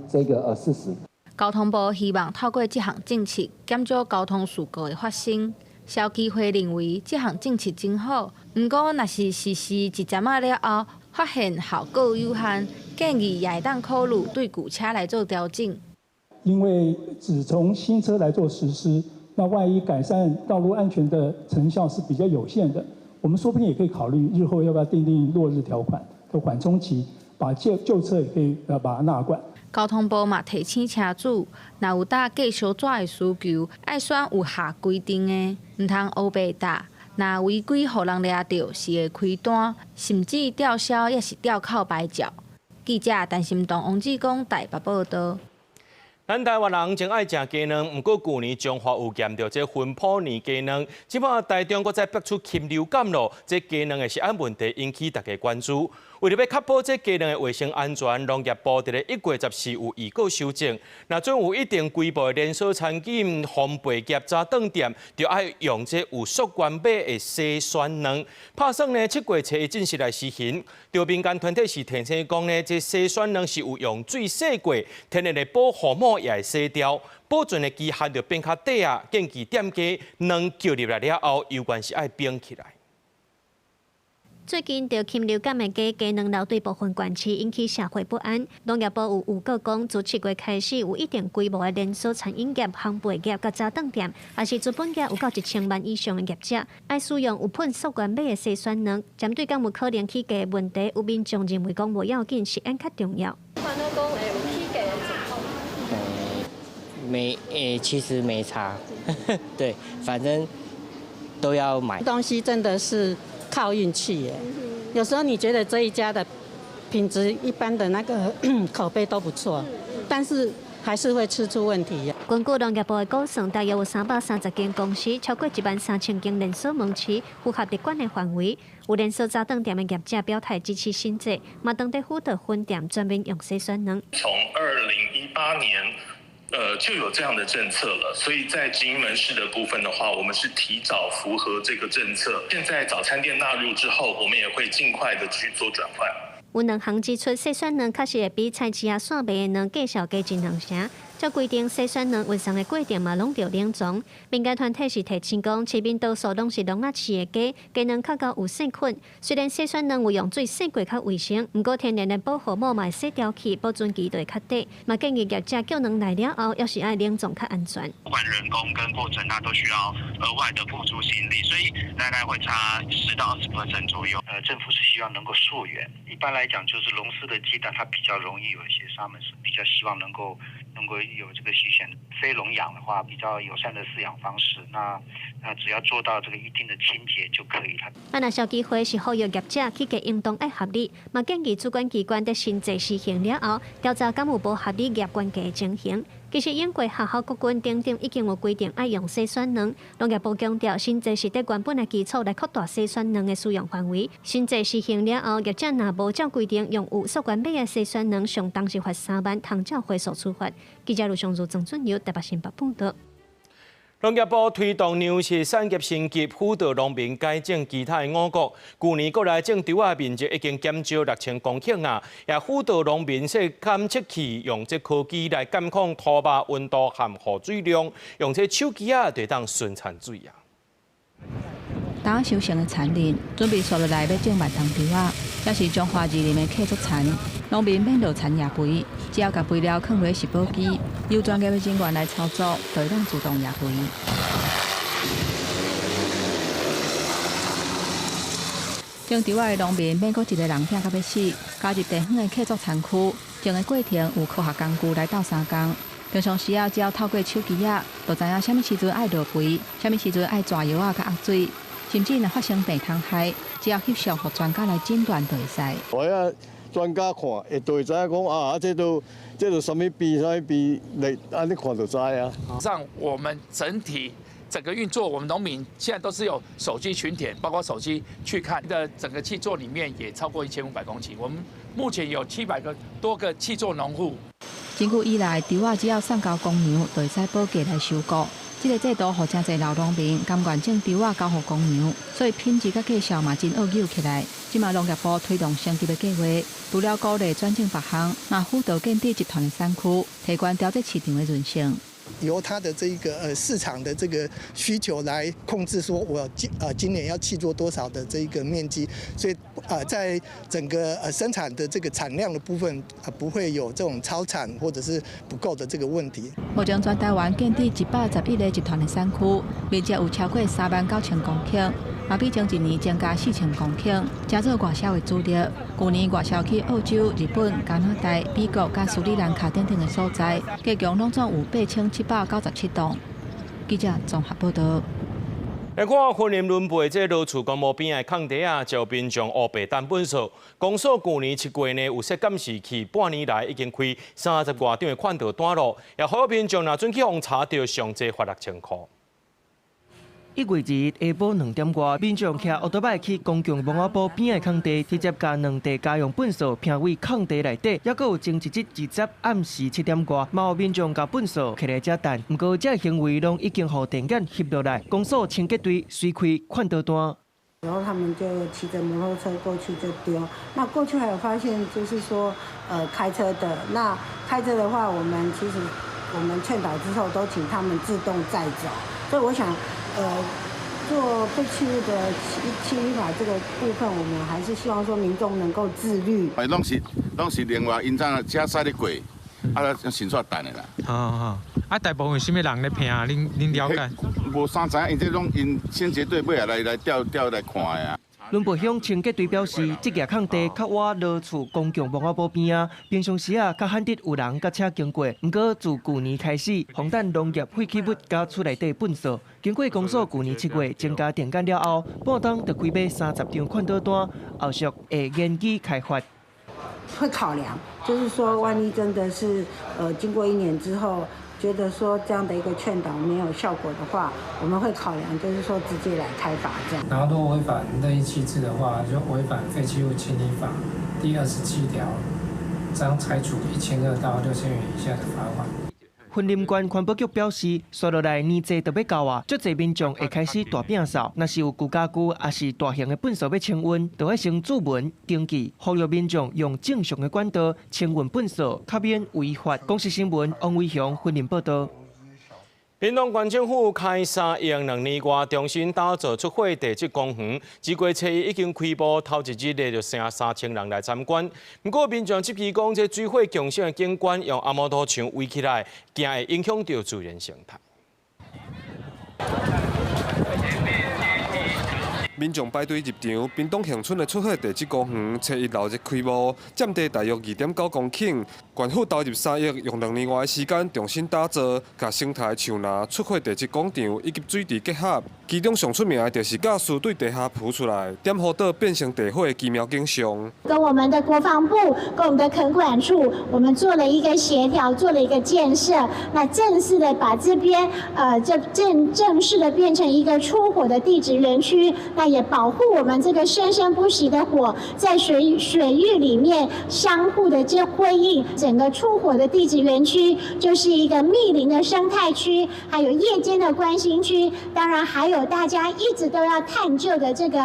這個40%。交通部希望透過這項政策，減少交通事故的發生。消基會認為這項政策真好，毋過若是實施一陣仔了後，發現效果有限，建議也會當考慮對舊車來做調整。因為只從新車來做實施，那萬一改善道路安全的成效是比較有限的。我們說不定也可以考慮日後要不要訂定落日條款的緩衝期，把舊車也可以把它納管。交通部嘛提醒車主，若有搭隔燒紙的需求，愛選有合規定的，毋通烏白搭。若違規予人掠著，是會開單，甚至吊銷抑是吊扣牌照。記者陳心東、王志剛台北報導。咱台灣人真愛食雞卵，毋過舊年彰化有驗著這頻譜年雞卵，這擺台中閣再爆出禽流感囉，這雞卵的食安問題引起大家關注。為著欲確保這雞卵的衛生安全，農業部佇咧1月14有預告修正，若準有一定規模的連鎖餐飲、烘焙業、早頓店，就愛用這有溯源碼的篩選卵。拍算呢，7月初一正式來實行。著民間團體是提醒講呢，這篩選卵是有用水洗過，天然的保護膜也會洗掉，保存的期限就變較短啊。建議店家卵叫入來了後，猶原是愛冰起來。最近，著禽流感的假雞卵流對部分縣市引起社會不安。農業部有預告講，自7月開始，有一定規模的連鎖餐飲業、烘焙業佮早頓店，抑是資本額有夠1000萬以上的業者，愛使用有噴溯源碼的篩選卵。針對敢有可能起價的問題，有民眾認為講無要緊，食安較重要。煩惱講會有起價的情況。沒，其實沒差，對，反正都要買。東西真的是靠運氣耶，有時候你覺得這一家的品質一般的那個口碑都不錯，但是還是會吃出問題。根據農業部的估算，大約有330間公司，超過1萬3千間連鎖門市符合列管的範圍。有連鎖早頓店的業者表態支持新制，嘛當地輔導分店全面用篩選卵。從2018年，就有這樣的政策了，所以在直營門市的部分的話，我們是提早符合這個政策。現在早餐店納入之後，我們也會盡快的去做轉換。有兩行指出，篩選卵確實會比菜市仔散賣的卵價數低一兩成。照規定，篩選卵運送的過程嘛，攏著冷藏。民間團體是提醒講，市面多數攏是籠仔飼的雞，雞卵較厚有細菌。雖然篩選卵有用水洗過較衛生，毋過天然的保護膜嘛會洗掉去，保存期就會較短。嘛建議業者叫卵來了後，猶是愛冷藏較安全。不管人工跟過程，它都需要額外的付出心力，所以大概會差10到20% 左右。政府是希望能夠溯源。一般來講，就是籠飼的雞蛋，它比較容易有一些沙門氏，比較希望能夠能夠有這個篩選非籠養的話，比較友善的飼養方式，那只要做到這個一定的清潔就可以了。啊，若消基會是呼籲業者去價應當愛合理，嘛建議主管機關佇新制施行了後，調查敢有無合理業權價的情形。其實英國學校國軍等等已經有規定愛用篩選卵，農業部強調新制是佇原本的基礎來擴大篩選卵的使用範圍。新制施行了後，業者若無照規定用有溯源碼的篩選卵，上重是罰3萬，通照回溯處罰。記者盧尚如、曾俊友台北新北報道。農業部推動糧食產業升級，輔導農民改種其他的五穀。舊年國內種稻仔面積已經減少6000公頃啊，也輔導農民設監測器，用這科技來監控土壤溫度和雨水量，用這手機仔就會當巡田水啊。當收成的田裡，準備紲落來欲種越冬稻仔，這是彰化二林的契作田，農民免落田掖肥，只要共肥料囥佇植保機，由專業的人員來操作，就會當自動掖肥。種稻仔的農民免閣一个人拚甲欲死，加入地方的契作田區，種的過程有科學工具來鬥相共。平常時啊，只要透過手機仔，就知影啥物時陣愛落肥，啥物時陣愛抓藥仔佮壓水。甚至若發生病蟲害，只要翕相予專家來診斷就會使。我遐專家看，會就會知影講啊，這都啥物病，啥物病，來按呢看就知啊。讓我們整體整個運作，我們農民現在都是有手機巡田，包括手機去看的整個契作裡面也超過1500公頃。我們目前有700個多個契作農戶。真久以來，稻仔只要送到工廠，就會使報價來收割。這個制度予誠濟老農民甘願種稻仔交予工廠，所以品質佮價數嘛真僫扭起來。這馬農業部推動升級的計劃，除了鼓勵轉種別項，嘛輔導建置集團的產區，提懸調節市場的韌性。由它的這個市場的這個需求來控制，說我今年要契作多少的這個面積，所以在整個生產的這個產量的部分不會有這種超產或者是不夠的這個問題。目前全台灣建置111個集團的產區，面積有超過3萬9千公頃，嘛比前一年增加4000公頃，成做外銷的主力。舊年外銷去澳洲、日本、加拿大、美國佮斯里蘭卡等等的所在，加總攏總有8797棟。記者綜合報道。來看雲林崙背這羅厝公墓邊的空地啊，就民眾烏白擲糞埽。公所舊年7月呢有設監視器，半年來已經開30外張的勸導單囉，也呼籲民眾若準去予查著，上濟罰6000箍。 1月2日下晡2點外，民眾騎烏多擺去公共墓仔埔邊的空地，直接共兩袋家用糞埽拼佇空地內底，猶閣有前一日直接暗時7點外，嘛有民眾共糞埽摕來遮擲。毋過這行為攏已經予電眼翕落來，公所清潔隊隨開勸導單。然後他們就騎著摩托車過去就丟。那過去還有發現，就是說，開車的，那開車的話，我們其實我們勸導之後，都請他們自動載走。所以我想，做廢棄物的清理法這個部分，我們還是希望說民眾能夠自律。哎，攏是另外，𪜶早車駛咧過，啊，先煞擲的啦。好好，啊，大部分啥物人咧拼？恁了解？無啥知影，𪜶這攏𪜶清潔隊尾仔來調調來看的啊。崙背鄉清潔隊表示，這額空地較倚羅厝公共墓仔埔邊仔，平常時啊較罕得有人佮車經過。毋過自舊年開始，防彈農業廢棄物佮厝內底糞埽，經過公所舊年7月增加電檢了後，半冬就開碼30張勸導單，後續會研議開罰。會考量，就是說，萬一真的是，經過一年之後，覺得說這樣的一個勸導沒有效果的話，我們會考量，就是說直接來開罰這樣。然後，如果違反任意棄置的話，就違反廢棄物清理法第27條，將裁處1200到6000元以下的罰款。雲林縣環保局表示，紲落來年節就欲到啊，足濟民眾會開始大摒掃。若是有舊家具，抑是大型的糞埽欲清運，就愛先註文登記，呼籲民眾用正常的管道清運糞埽，較免違法。公視新聞王偉雄雲林報道。屏東縣政府開3用2年外，重新打造出火地質公園。這月初一已經開幕，頭一日咧就成3000人來參觀。毋過民眾質疑講，這水火共生的景觀用紅毛土牆圍起來，驚會影響著自然生態。民眾排隊入場，屏東恆春的出火地質公園，初一鬧熱開幕，佔地大約2.9公頃，縣府投入3億，用2年外的時間重新打造，共生態樹林、出火地質廣場以及水池結合。其中上出名的就是教師對地下浮出來，點火島變成地火的奇妙景象。跟我們的國防部、跟我們的墾管處，我們做了一個協調，做了一個建設，那正式的把這邊，這正式的變成一個出火的地質園區，那也保護我們這個生生不息的火在水域裡面相互的這輝映，整個出火的地質園區就是一個密林的生態區，還有夜間的觀星區，當然還有大家一直都要探究的這個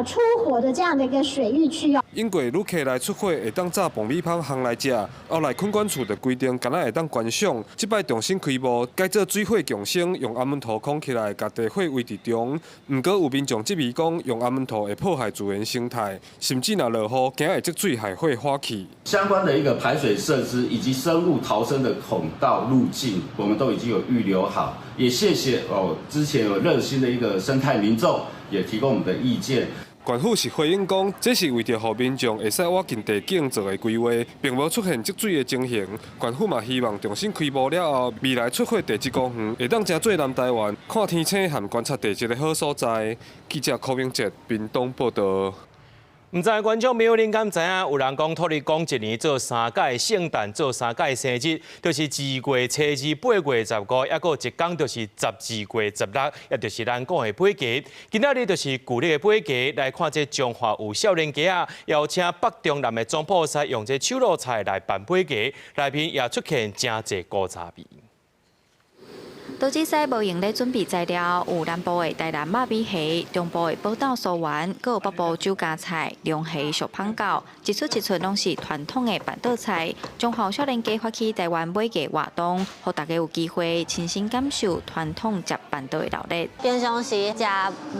出火的這樣的一個水域區哦。因過旅客來出火會當炸爆米香烘來食，後來墾管處就規定，干焦會當觀賞。這擺重新開幕，改做水火共生，用阿門塗匡起來，共地火圍佇中。毋過有民眾質疑講，用阿門塗會破壞自然生態，甚至若落雨，驚會積水害火火起。相關的一個排水設施以及生物逃生的孔道路徑，我們都已經有預留好。也謝謝哦，之前有熱心的一個生態民眾也提供我們的意見。縣府是回應講，這是為著予民眾會使倚近地景做的規劃，並無出現積水的情形。縣府嘛希望重新開幕了後，未來出火地質公園會當成做南台灣看天星和觀察地質的好所在。記者柯明哲屏東報導。毋知觀眾朋友恁敢知影？有人講土地公一年做三擺聖誕，做三擺生日，就是2月初二、8月15，抑閣一工就是12月16，也就是咱講的尾牙。今仔日就是舊曆的尾牙，來看這彰化有少年家仔，邀請北中南的總鋪師用這手路菜來辦尾牙，內面也出現誠濟古早味。刀子師無閒咧準備材料，有南部的台南肉米蝦，中部的寶豆酥圓，閣有北部酒家菜、龍蝦燒麭狗，一出一出攏是傳統的辦桌菜。彰化少年家發起台灣尾牙活動，予大家有機會親身感受傳統食辦桌的熱鬧。平常時食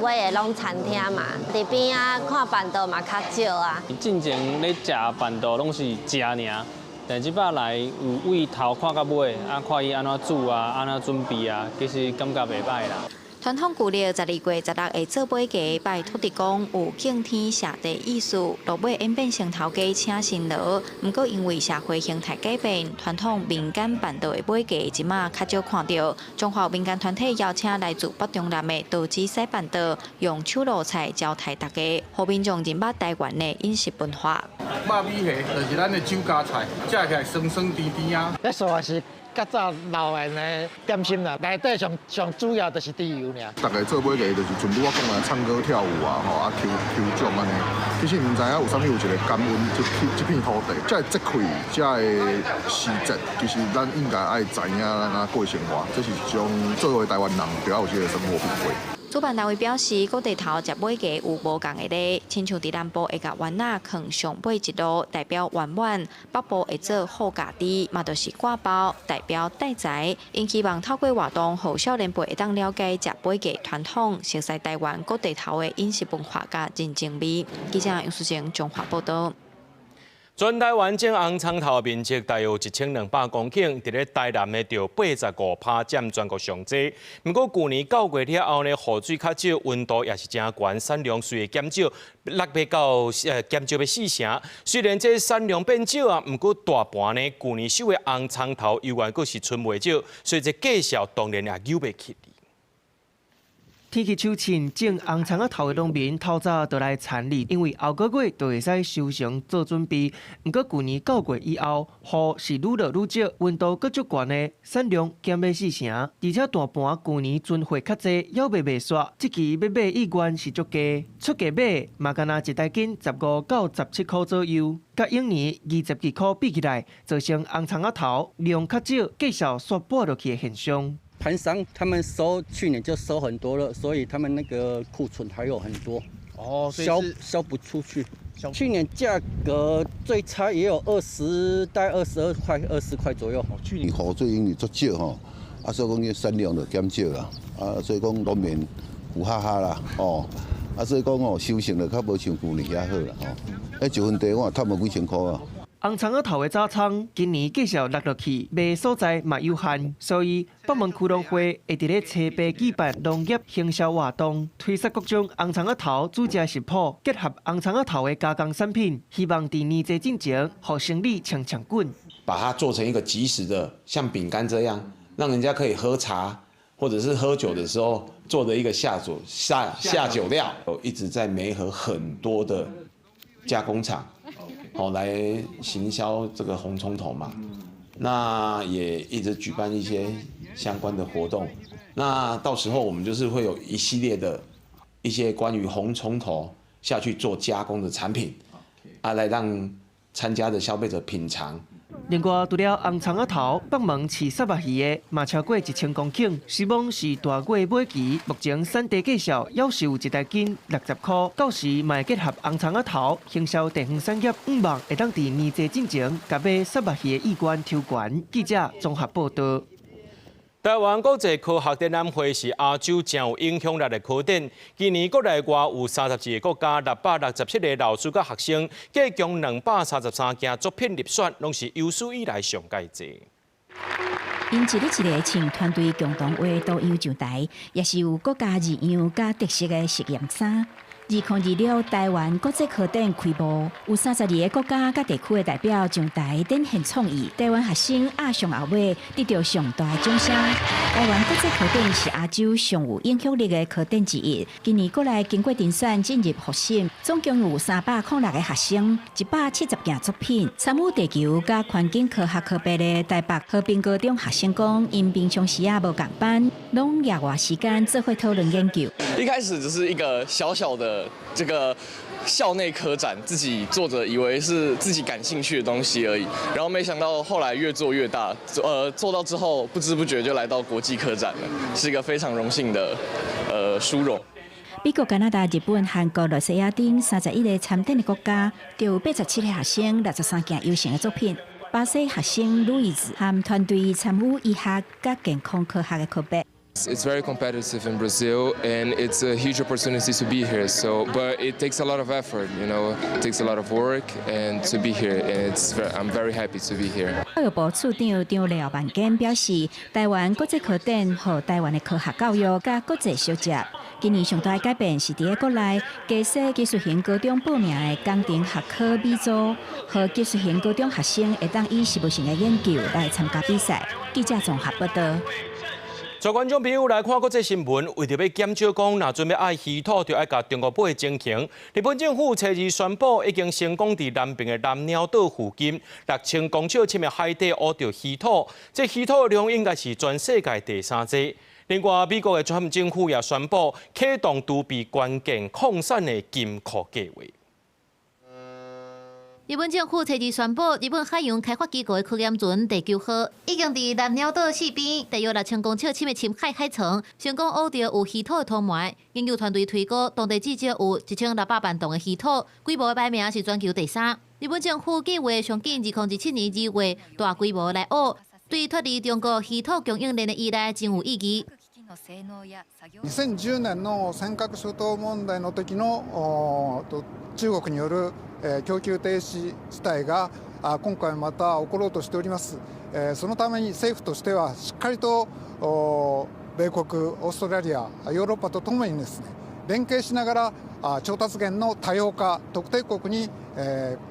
尾牙攏餐廳嘛，佇邊仔看辦桌嘛較少啊。進前咧食辦桌攏是食爾。但這擺來有對頭看到尾，啊看伊按怎煮啊，按怎準備啊，其實感覺袂䆀啦。傳統舊曆12月16會做尾牙，拜土地公，有敬天謝地意思。落尾演變成頭家請神羅。毋過因為社會形態改變，傳統民間辦桌的尾牙，這馬較少看著。彰化民間團體邀請來自北中南的刀子師辦桌，用手路菜招待大家，予民眾認捌台灣的飲食文化。肉米蝦就是咱的酒家菜，食起來酸酸甜甜啊。這算是較早老人的點心啦，內底上上主要就是豬油爾。逐家做尾牙就是像拄仔講的唱歌跳舞啊，吼啊抽抽獎按呢。其實毋知影有啥物有一個感恩這片土地，這个節氣，這个時節，其實咱應該愛知影咱按怎過生活，這是一種作為台灣人著愛有這個生活品味。主辦單位表示，各地頭食尾牙有無仝的禮，親像佇南部會共丸仔囥上尾一路，代表圓滿；北部會做好家己，嘛就是掛包，代表帶財。𪜶希望透過活動，予少年輩會當了解食尾牙傳統，熟悉台灣各地頭的飲食文化佮人情味。記者楊淑靜彰化報導。全台灣種紅蔥頭的面積大約1200公頃，佇咧台南的著85%佔全國上濟。毋過舊年9月了後呢，雨水較少，溫度也是誠懸，產量隨會減少，6到減少欲四成。雖然這產量變少啊，毋過大盤呢，舊年收的紅蔥頭猶原閣是賰袂少，所以這價數當然也扭袂起。天氣秋晴，種紅蔥仔頭的農民透早就來田裡，因為後個月就會使收成做準備。毋過舊年9月以後，雨是愈落愈少，溫度閣足懸的，產量減欲四成。而且大盤舊年存貨較濟，猶未賣煞，這期欲買意願是足低，出價買嘛干焦一大斤15到17箍左右，佮往年20幾箍比起來，造成紅蔥仔頭量較少，價數煞跌落去的現象。盤商他們收去年就收很多了，所以他們那個庫存還有很多，哦，銷不出去。去年價格最差也有20大概22塊、20塊左右。去年雨水因為足少吼，啊，所以講這產量就減少啦，啊，所以講農民苦哈哈啦，哦，啊，所以講哦，收成就較無像舊年遐好啦，吼。彼一分地我趁無幾千箍啊。紅蔥仔頭的早餐今年繼續落落去，賣所在嘛有限，所以北門區農會會佇咧初八舉辦農業行銷活動，推出各種紅蔥仔頭煮食食譜，結合紅蔥仔頭的加工產品，希望佇年節進前，予生理衝衝滾。把它做成一個即食的，像餅乾這樣，讓人家可以喝茶或者是喝酒的時候做的一個下酒下下酒料。一直在媒合很多的加工廠。好來行銷這個紅蔥頭嘛，那也一直舉辦一些相關的活動。那到時候我們就是會有一系列的一些關於紅蔥頭下去做加工的產品，啊，來讓參加的消費者品嘗。另外，除了紅蔥仔頭，北門飼虱目魚的嘛超過1000公頃，希望是大月尾期。目前產地價數猶是有一台斤60箍，到時嘛會結合紅蔥仔頭行銷地方產業，向望會當佇年節進前，共買虱目魚的意願抽懸。記者綜合報道。台灣國際科學展覽會是亞洲誠有影響力的科展。今年國內外有32個國家、667個老師佮學生，計共233件作品入選，攏是有史以來上蓋濟。𪜶一日一个穿團隊共同畫圖樣上台，也是有國家字樣佮特色的實驗衫。2026台灣國際科展開幕，有32個國家佮地區的代表上台展現創意。台灣學生壓上後尾得著上大的掌聲。台灣國際科展是亞洲上有影響力的科展之一。今年國內經過甄選進入複審，總共有306個學生，170件作品參與地球佮環境科學科別的台北和平高中學生講，𪜶平常時仔無仝班，攏額外時間做伙討論研究。一開始只是一個小小的這個校內科展，自己做着以為是自己感興趣的東西而已，然後沒想到後來越做越大，做到之後不知不覺就來到國際科展了，是一個非常榮幸的殊榮。美國、加拿大、日本、韓國、羅西亞等31個參展的國家，就有87個學生、63件優勝的作品。巴西學生路易斯和團隊參與醫學佮健康科學的科別。 It's very competitive in Brazil, and it's a huge opportunity to be here. So, but it takes a lot of effort, it takes a lot of work, and to be here, and I'm very happy to be here. 教育部次長張廖萬堅表示，台灣國際科展予台灣的科學教育佮國際相接。今年上大的改變是佇咧國內加設技術型高中報名的工程學科比組，予技術型高中學生會當以實務性的研究來參加比賽。記者綜合報道。全觀眾朋友來看國際新聞，為著欲減少講，若準欲愛稀土，就愛共中國買的情形。日本政府初二宣布，已經成功佇南爿的南鳥島附近6000公尺深的海底挖著稀土，這稀土量應該是全世界第三濟。另外，美國的川普政府也宣布啟動儲備關鍵礦產的金庫計畫。日本政府初二宣布，日本海洋開發機構的科研船地球號已經佇南鳥島四邊大約6000公尺深的深海海層，成功挖著有稀土的土埋。研究團隊推估，當地至少有1600萬噸的稀土，規模的排名是全球第三。日本政府計劃上緊2027年2月大規模來挖，對脫離中國稀土供應鏈的依賴真有意義。 2010年の尖閣諸島問題の時の中國による供給停止事態が今回また起ころうとしております。そのために政府としてはしっかりと米國、オーストラリア、ヨーロッパとともにですね、連携しながら調達源の多様化、特定國に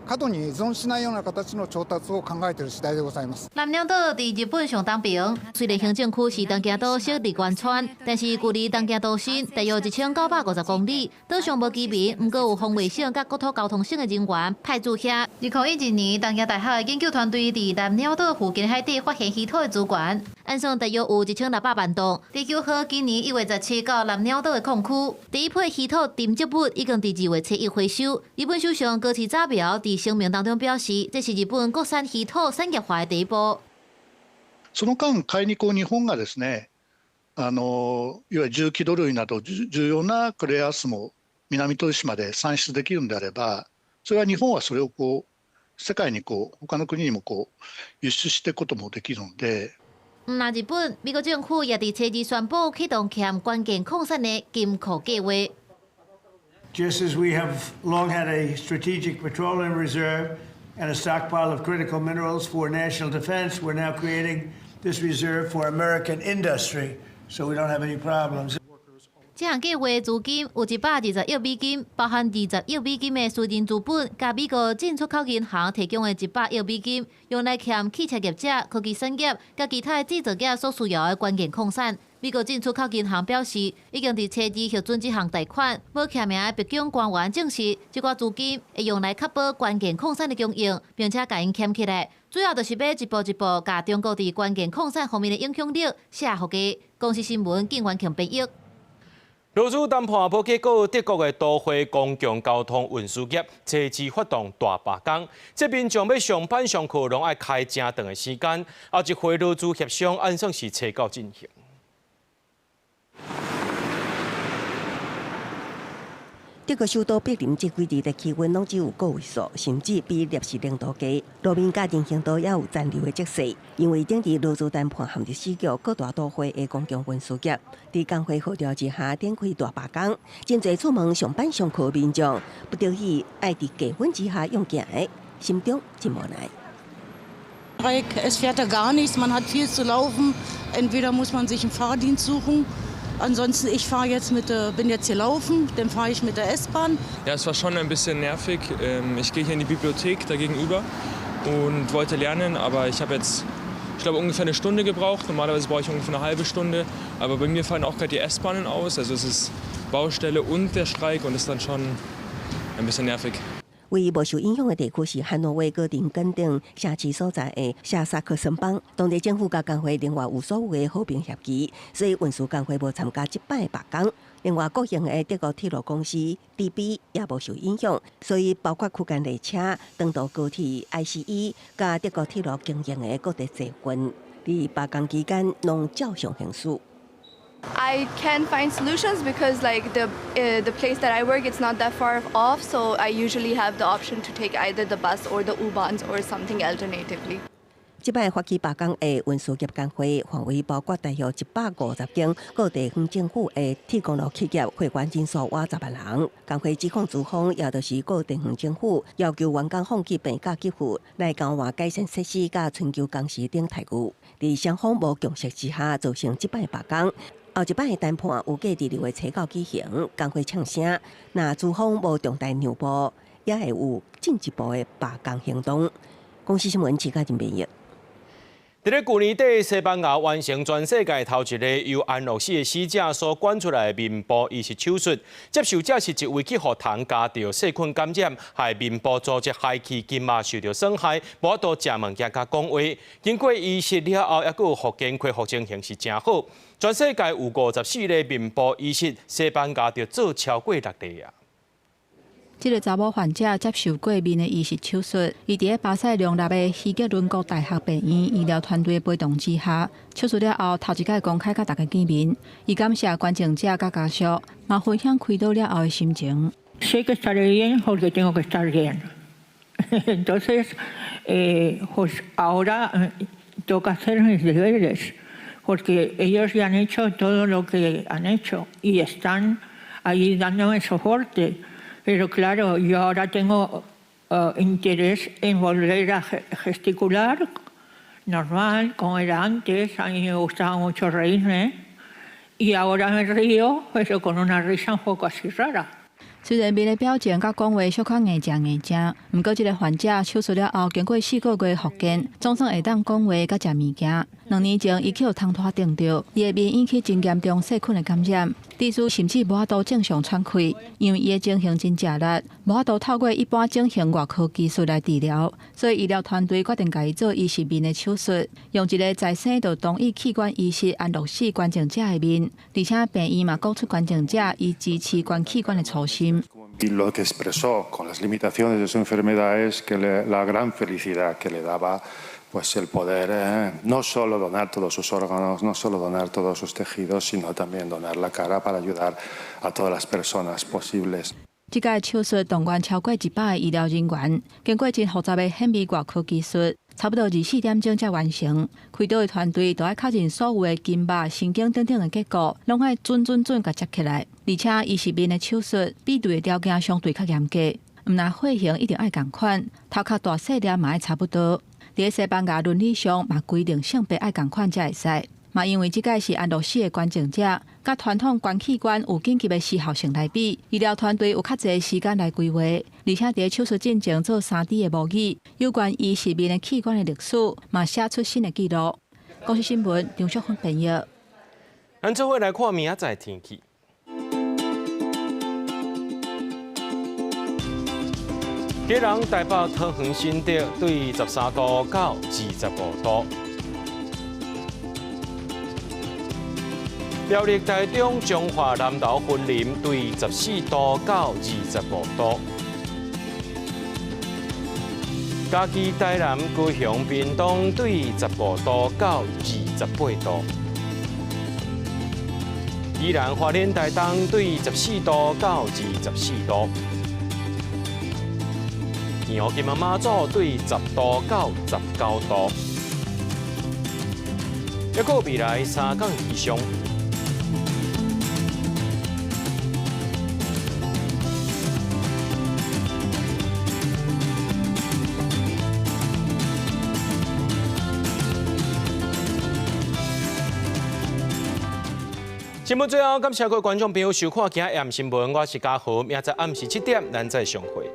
過度に依存しないような形の調達を考えている次第でございます。南鳥島佇日本上東爿，雖然行政區是東京都設立關川，但是距離東京都心大約1950公里，島上無居民，毋過有防衛省佮國土交通省的人員派駐遐。2012年，東京大學的研究團隊佇南鳥島附近海底發現稀土的資源，按算大約有1600萬噸。地球號今年1月17到南鳥島的礦區，第一批稀土沉積物已經佇2月初一回收。日本首相高市早苗佇聲明當中表示，這是日本國產稀土產業化的第一步。その間、仮にこう日本がですね、いわゆる重希土類など重要なレアアースも南鳥島で産出できるんであれば、それは日本はそれをこう世界にこう他の國にもこう輸出していくこともできるので。毋但日本，美國政府也佇初二宣布啟動含關鍵礦產的金庫計劃。 Just as we have long had a strategic petroleum reserve, and a stockpile of critical minerals for national defense. We're now creating this reserve for American industry, so we don't have any problems. 這項計劃資金有120億美金，包含20億美金的私人資本，佮美國進出口銀行提供的100億美金，用來簽汽車業者、科技產業佮其他製造業所需要的關鍵礦產。美國進出口銀行表示，已經佇初二核准這項貸款。無記名的白宮官員證實，這寡資金會用來確保關鍵礦產的供應，並且共𪜶簽起來。主要就是欲一步一步共中國佇關鍵礦產方面的影響力卸予低。公視新聞，景元慶編譯。勞資談判無結果，德國的都會公共交通運輸業初二發動大罷工，這民眾欲上班上課攏愛開誠長的時間，後一回勞資協商按算是初九進行。德國首都柏林這幾日的氣溫攏只有個位數，甚至比攝氏0度低。路面佮人行道也有殘留的積雪，因為頂日勞資談判陷入死局，各大都會的公共運輸業佇工會號召之下展開大罷工，真濟出門上班上課民眾不得已愛佇低溫之下用行的，心中真無奈。 Es fährt da gar nichts, man hat viel zu laufen. Entweder muss man sich einen Fahrdienst suchen. Ansonsten, ich fahre jetzt mit der, bin jetzt hier laufen, dann fahre ich mit der S-Bahn. Ja, es war schon ein bisschen nervig. Ich gehe hier in die Bibliothek da gegenüber und wollte lernen, aber ich habe jetzt, ich glaube, ungefähr eine Stunde gebraucht. Normalerweise brauche ich ungefähr eine halbe Stunde. Aber bei mir fallen auch gerade die S-Bahnen aus. Also es ist Baustelle und der Streik und ist dann schon ein bisschen nervig. 唯一無受影響的地區是漢諾威哥廷根等城市所在的下薩克森邦，當地政府佮工會另外有所謂的和平協議，所以運輸工會無參加這擺罷工。另外，國營的德國鐵路公司 DB 也無受影響，所以包括區間列車、長途高鐵 ICE 佮德國鐵路經營的各地捷運，佇罷工期間攏照常行駛。 I can find solutions because like the place that I work, it's not that far off, so I usually have the option to take either the bus or the U-Bahns or something alternatively. 這擺發起罷工的運輸業工會範圍包括大約150間各地方政府的鐵公路企業會員人數倚10萬人。工會指控資方，也就是各地方政府，要求員工放棄病假給付，來交換改善設施佮春秋工時等待遇。佇雙方無共識之下，造成這擺罷工。後一擺談判預計佇6月初九舉行，工會嗆聲，若資方無重大讓步，也會有進一步的罷工行動。公視新聞，徐家仁編譯。佇咧舊年底，西班牙完成全世界頭一個由安樂死的死者所捐出來的面部移植手術。接受者是一位去予蟲咬著細菌感染，害面部組織害去筋膜受著損害，無法度食物件佮講話。經過移植了後，猶閣有復健恢復情形是誠好。全世界有54例面部移植，西班牙就做超過六例啊。這个查某患者接受過面的移植手術，伊佇咧巴塞隆納的希格倫國大學病院醫療團隊陪同之下，手術了後頭一擺公開佮大家見面。伊感謝捐贈者佮家屬，嘛分享開刀了後的心情。 Sé que estaré bien porque tengo que estar bien. Entonces, pues ahora toca hacer mis deberes, porque ellos ya han hecho todo lo que han hecho y están ahí dándome soporte. Pero claro, yo ahora tengo interés en volver a gesticular normal, como era antes. A mí me gustaba mucho reírme y ahora me río, pero con una risa un poco así rara. 雖然面的表情佮講話小可硬正硬正，毋過這个患者手術了後，經過4個月復健，總算會當講話佮食物件。2年前，伊去予蟲拖叮著，伊的面引起真嚴重細菌的感染，醫師甚至無法度正常喘氣，因為伊的情形真食力，無法度透過一般整形外科技術來治療，所以醫療團隊決定共伊做移植面的手術，用一个在生就同意器官移植安樂死捐贈者的面，而且病院嘛講出捐贈者伊支持捐器官的初心。 Y lo que expresó con las limitaciones de su enfermedad es que la gran felicidad que le daba, pues, el poder no solo donar todos sus órganos, no solo donar todos sus tejidos, sino también donar la cara para ayudar a todas las personas posibles. 這擺手術動員超過100个醫療人員，經過真複雜的顯微外科技術，差不多24點鐘才完成。開刀的團隊都愛確認所有的筋肉、神經等等的結構，攏愛準準準共接起來。而且，移植面的手術比對的條件相對較嚴格。毋但血型一定愛仝款，頭殼大細粒嘛愛差不多。佇西班牙倫理上嘛規定性別愛仝款才會使。嘛因為這擺是安樂死的捐贈者，佮傳統捐器官有緊急的時效性來比，醫療團隊有較濟時間來規劃，而且佇手術進前做3D 的模擬，有關移植面的器官的歷史，嘛寫出新的紀錄。公視新聞張淑芬編譯。咱做伙來看明仔載天氣。基隆、台北、桃園、新竹對13度到25度。苗栗、台中、彰化、南投、雲林對14度到25度。嘉義、台南、高雄、屏東對15度到28度。宜蘭、花蓮、台東對14度到24度。澎湖、金門、馬祖對10度到19度。抑閣未來三工氣象。新聞最後，感謝各位觀眾朋友收看今日暗新聞，我是嘉豪，明仔載暗時7點，咱再相會。